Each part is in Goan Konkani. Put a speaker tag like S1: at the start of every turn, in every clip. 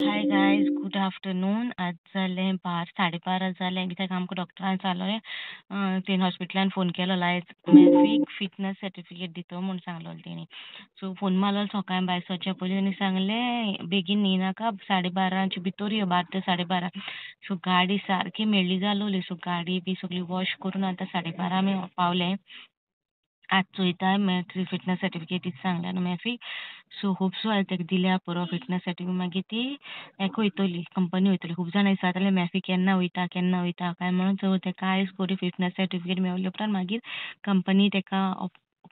S1: Hi guys, good afternoon. आज जालें 12:30 जालें कित्याक आमकां डॉक्टरान सांगलें, तेणी हॉस्पिटलान फोन केलो आयज मॅफीक फिटनस सर्टिफिकेट दितो म्हूण सांगलोलें तेणी. सो फोन मारलो सकाळीं भायर सरच्या पयलीं तेणी सांगलें बेगीन येयनाका, 12:30च्या भितर यो, 12 ते 12:30. सो गाडी सारकी मेळ्ळी जालोली. सो गाडी बी सगळी वॉश करून आतां 12:30 आमी पावले. आज चोयता फिटनस सर्टिफिकेट सांगल्या न्हू मॅफीक. सो होप सो आयज ताका दिल्या पुरो फिटनस सर्टिफिकेट, मागीर ती हेका वयतली, कंपनी वयतली. खूब जाणां विचारताले मॅफी केन्ना वयता केन्ना वयता काय म्हणून. सो ताका आयज करी फिटनस सर्टिफिकेट मेवले उपरांत मागीर कंपनी ताका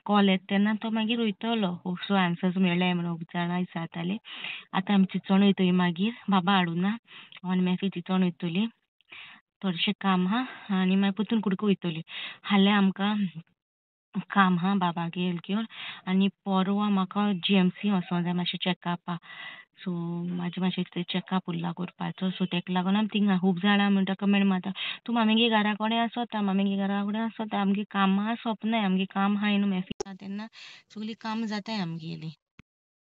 S1: कॉल येता तेन्ना तो मागीर वयतलो. होप सो आन्सर्स मेळ्ळे म्हणून खूब जाणां विचारताले. आतां आमी चिंचोण वयतली, मागीर बाबा हाडूना हांव आनी मॅफी चिंचोण वयतली, थोडेशें काम आहा आनी मागीर परतून कुडको वयतली. हाल्यां आमकां काम आहा बाबागेर घेवन आनी पोरवां म्हाका GMC वचोंक जाय मातशें चॅकअपाक. सो म्हाजें मातशें चॅकअप उरला करपाचो. सो तेका लागून आमी थिंगा खूब जाणां म्हणटा कमेंट मारता तूं मामीगे घरा कडेन आसोता, मामीगे घरा कडेन आसोता. आमगे कामां सोंपनाय, आमगे काम आहाय न्हू मॅफी तेन्ना सगळीं काम जाताय आमगेलीं.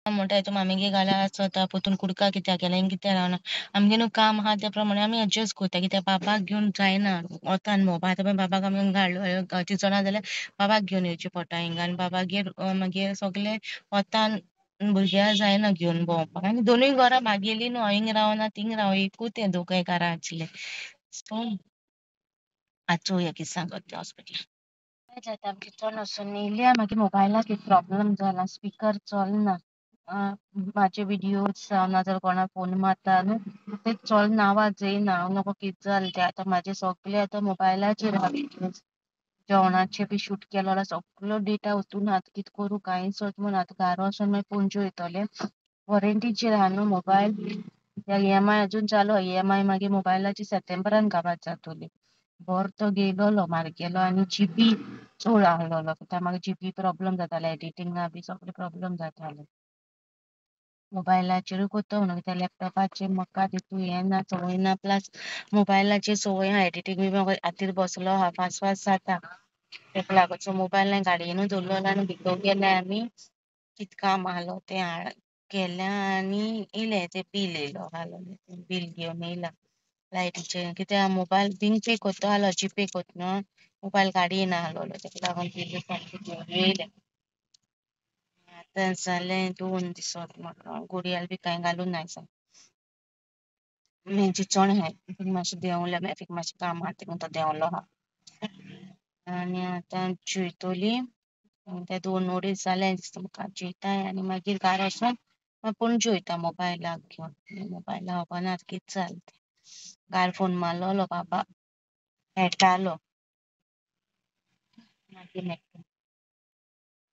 S1: म्हणटाय तूं मामीगे घरा आसोता परतून कुडका कित्याक गेलें कित्याक रावना. आमगे न्हू काम आहा त्या प्रमाणे आमी एडजस्ट करता कित्याक बाबाक घेवन जायना वतान भोंवपाक. आतां पळय बाबाक आमी घाडलो चिंचोणा जाल्यार बाबाक घेवन येवचें पडटा हिंगा आनी बाबागेर मागीर सगळें वतान भुरग्यां जायना घेवन भोंवपाक. आनी दोनूय घरां म्हागेलीं न्हू, हांव हिंग रावना थिंग राव, एकूच तें दोगांय घरां आशिल्लें. सो आतां चोवया कितें सांगता तें हॉस्पिटलान. आतां आमी चिंचोण वचून येयल्या. मागीर मोबायलाक एक प्रॉब्लम जाला, स्पिकर चलना. म्हाजे विडियोज जावं नाजाल्यार कोणाक फोन मारता न्हू ते चलना, आवाज येयना. हांव नको कितें जालें तें. आतां म्हाजे सगळे आतां मोबायलाचेर आहा विडियोज, जेवणाचे बी शूट केलो सगळो डेटा वचून आतां कितें करूं कांय सोदना. आतां घरा वचून मागीर पणजे वयतलें. वॉरंटीचेर आहा न्हू मोबायल, EMI अजून चालू आहा. EMI मागीर मोबायलाची सप्टेंबरान काबार जातली. बरो तो घेयलोलो मारगेलो आनी GB चड आहलोलो कित्याक म्हाका GB problem जाताले, एडिटिंगा बी सगळे प्रॉब्लम जाताले. मोबायलाचेरूय करता म्हणून कित्याक लॅपटॉपाचेर म्हाका तितू हें ना, संवय ना. प्लस मोबायलाचेर संवय आहा, एडिटींग बी म्हाका हातीर बसलो आहा, फास्ट फास्ट जाता तेका लागून. सो मोबायल हांवें गाडयेनूय दवरलेलो आनी भितर गेले आमी कितें काम आहलो तें केलें आनी येयले. तें बील येयलो आहलोलें, बील घेवन येयला लायटीचें. कित्याक मोबायल बीन पे करता आहलो, जीपे करता न्हू, मोबायल गाडयेन आहलोलो तेका लागून बील सामकें घेवन येयलें. आतां जालें 2 दिसोत म्हाका घडयाळ बी कांय घालूं ना. चिंचोण आहाय मातशें देंवलें, मॅफीक मातशें काम आहा तेका तो देंवलो आहा. आनी आतां जेयतोली, ते 2-2.5 जालें दिसता म्हाका. जेयताय आनी मागीर घरा वचोन पणजे वयता मोबायलाक घेवन. मोबायला खबर ना कितें जालें तें. घरा फोन मारलोलो बाबा खेळटालो. मागीर मेळटा.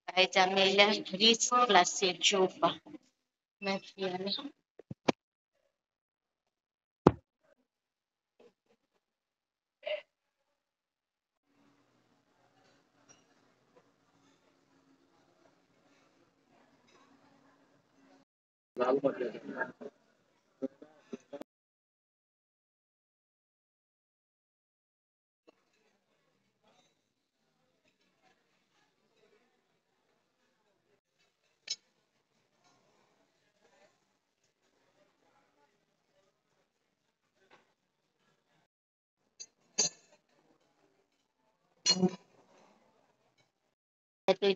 S1: आयज आमी येयल्या रीच क्लासीक जेवपाक मॅफी आनी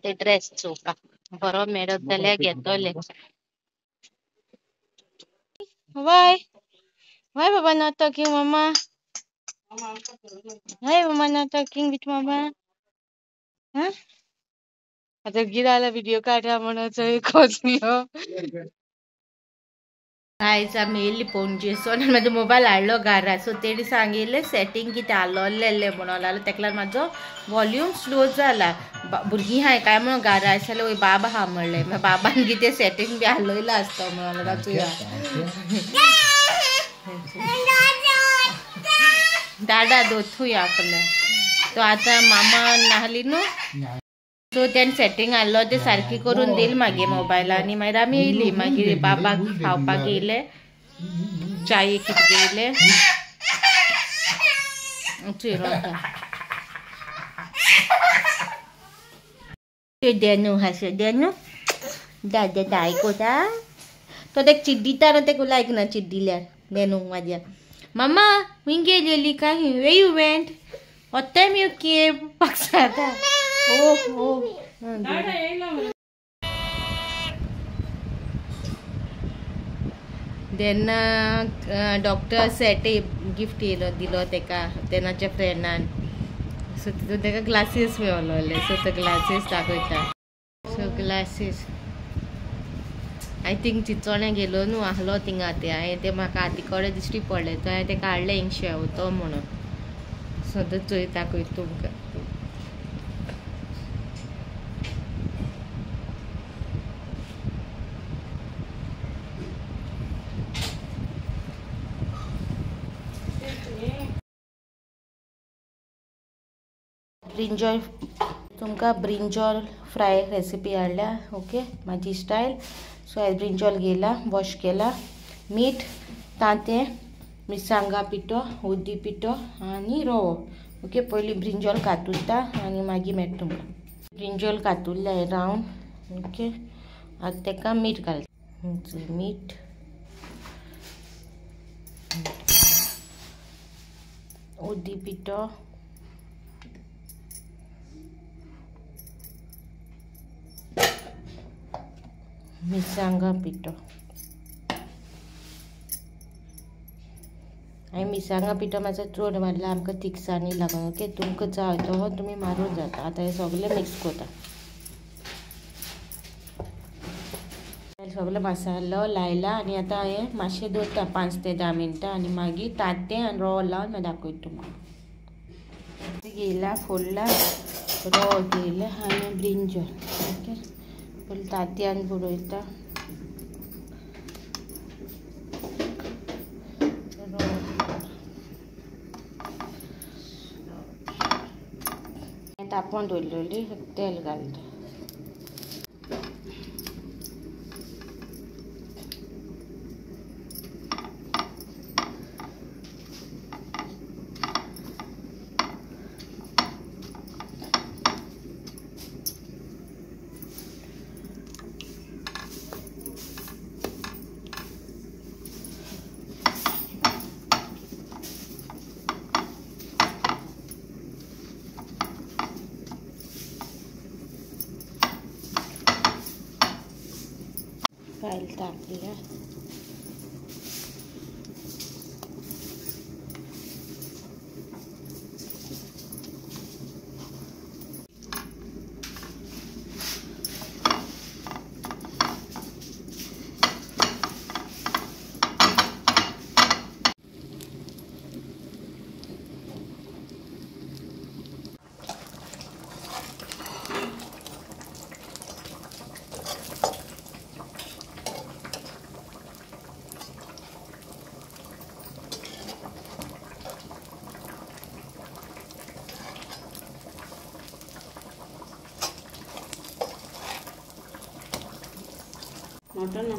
S1: ते ड्रेस चोवपाक बरो मेळत जाल्यार घेतले. Why? Why Baba not talking, Mama? Why Mama not talking with Mama? Huh? आतां गिराला व्हिडिओ काडटा म्हणून खोसलो. आयज आमी येयल्ली पणजे सोन म्हाजो मोबायल हाडलो घरा. सो तेणी सांगिल्लें सेटींग कितें आहलोलें म्हणून लागलो, तेका लागून म्हाजो वॉल्यूम स्लो जाला. भुरगीं आहाय काय म्हणून घरा आसले वय बाबा आहा म्हणलें, मागीर बाबान कितें सेटींग बी हालयलां आसता म्हणून लागलो. चोया दादा दोथूय आपले तो आतां मामा नाहली न्हू. सो तेणें सेटींग हाडलो तें सारकी करून दिल मागीर मोबायला. आनी मागीर आमी येयली, मागीर बाबाक खावपाक येयले, चाय कितें घेयले. देनू हांसो, देनू दादा दाय कोता तो तेक चिड्डिता न्हू तेका लायक ना चिड्डिल्यार देनू म्हाज्या मामा खूंय गेलेली काय where you went what time you came पाकसाता oh oh then doctor set gift येयलो दिलो तेका तेनाच्या फ्रेंडान सो तितून तेका ग्लासीस मेवलोले सो ते ग्लासीस दाखयता सो ग्लासीस I think चिंचोण्या गेलो न्हू आहलो थिंगा ते हांवें ते म्हाका हाती कडेन दिश्टी पडले तो हांवें तेका हाडलें हिंग शेवतो म्हणून सदांच चोय दाखयता तुमकां ब्रिंजॉल तुमकां ब्रिंजॉल फ्राय रेसिपी हाडल्या ओके म्हाजी स्टायल सो हांवें ब्रिंजॉल घेयला वॉश केला मीठ तांतें मिरसांगा पिठो हळदी पिठो आनी रवो ओके पयलीं ब्रिंजॉल कातुरता आनी मागीर मेळटा तुमकां ब्रिंजॉल कातुरलें रावंड ओके आतां तेका मीठ घालता मीठ हळदी पिठो मिरसांगा पिठो आनी मिरसांगा पिठो मातसो चड मारला आमकां तिखसाणी लागून ओके तुमकां जाय तो तुमी मारून जाता आतां हें सगळें मिक्स करता सगळो मसालो लायला आनी आतां हें मातशें दवरता 5 ते 10 मिनटां आनी मागीर तांतें आनी रवो लावन मागीर दाखयता तुमकां घेयला फोडला रवो घेयला आनी ब्रिंजॉल ओके पयलीं तांतयान बुडयता तापोवन दवरलेली तेल घालता ऑयल तापल्या
S2: मटन ना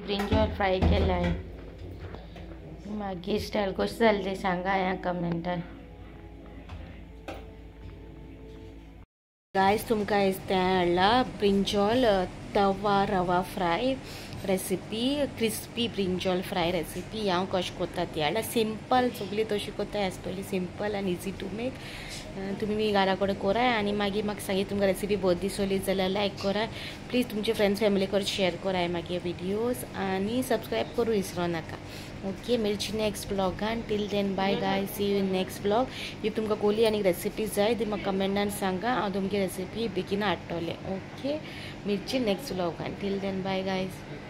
S1: ब्रिंजॉल फ्राय केला आहे मागीर स्टायल कशें जालें तें सांगा ह्या कमेंटान गायज तुमकां आयज तयार हाडला brinjal tawa rava fry recipe crispy brinjal fry recipe हांव कशें करता ती हाडला सिंपल सगळी तशी करता आसतली सिंपल आनी इजी टू मेक तुमी घरा कडेन कराय आनी मागीर म्हाका सांगी तुमकां रेसिपी बरी दिसली जाल्यार लायक कराय प्लीज तुमचे फ्रेंड्स फॅमिली कडेन शेअर कराय मागीर विडियोज आनी सबस्क्रायब करूं विसरो नाका ओके मेळची next ब्लॉगान till then bye guys see you in next blog if तुमकां कोली आनी रेसिपी जाय ती म्हाका कमेंटान सांगा हांव तुमची रेसिपी बेगीन हाडटलें ओके मेळची नेक्स्ट ब्लॉगान टील then bye guys.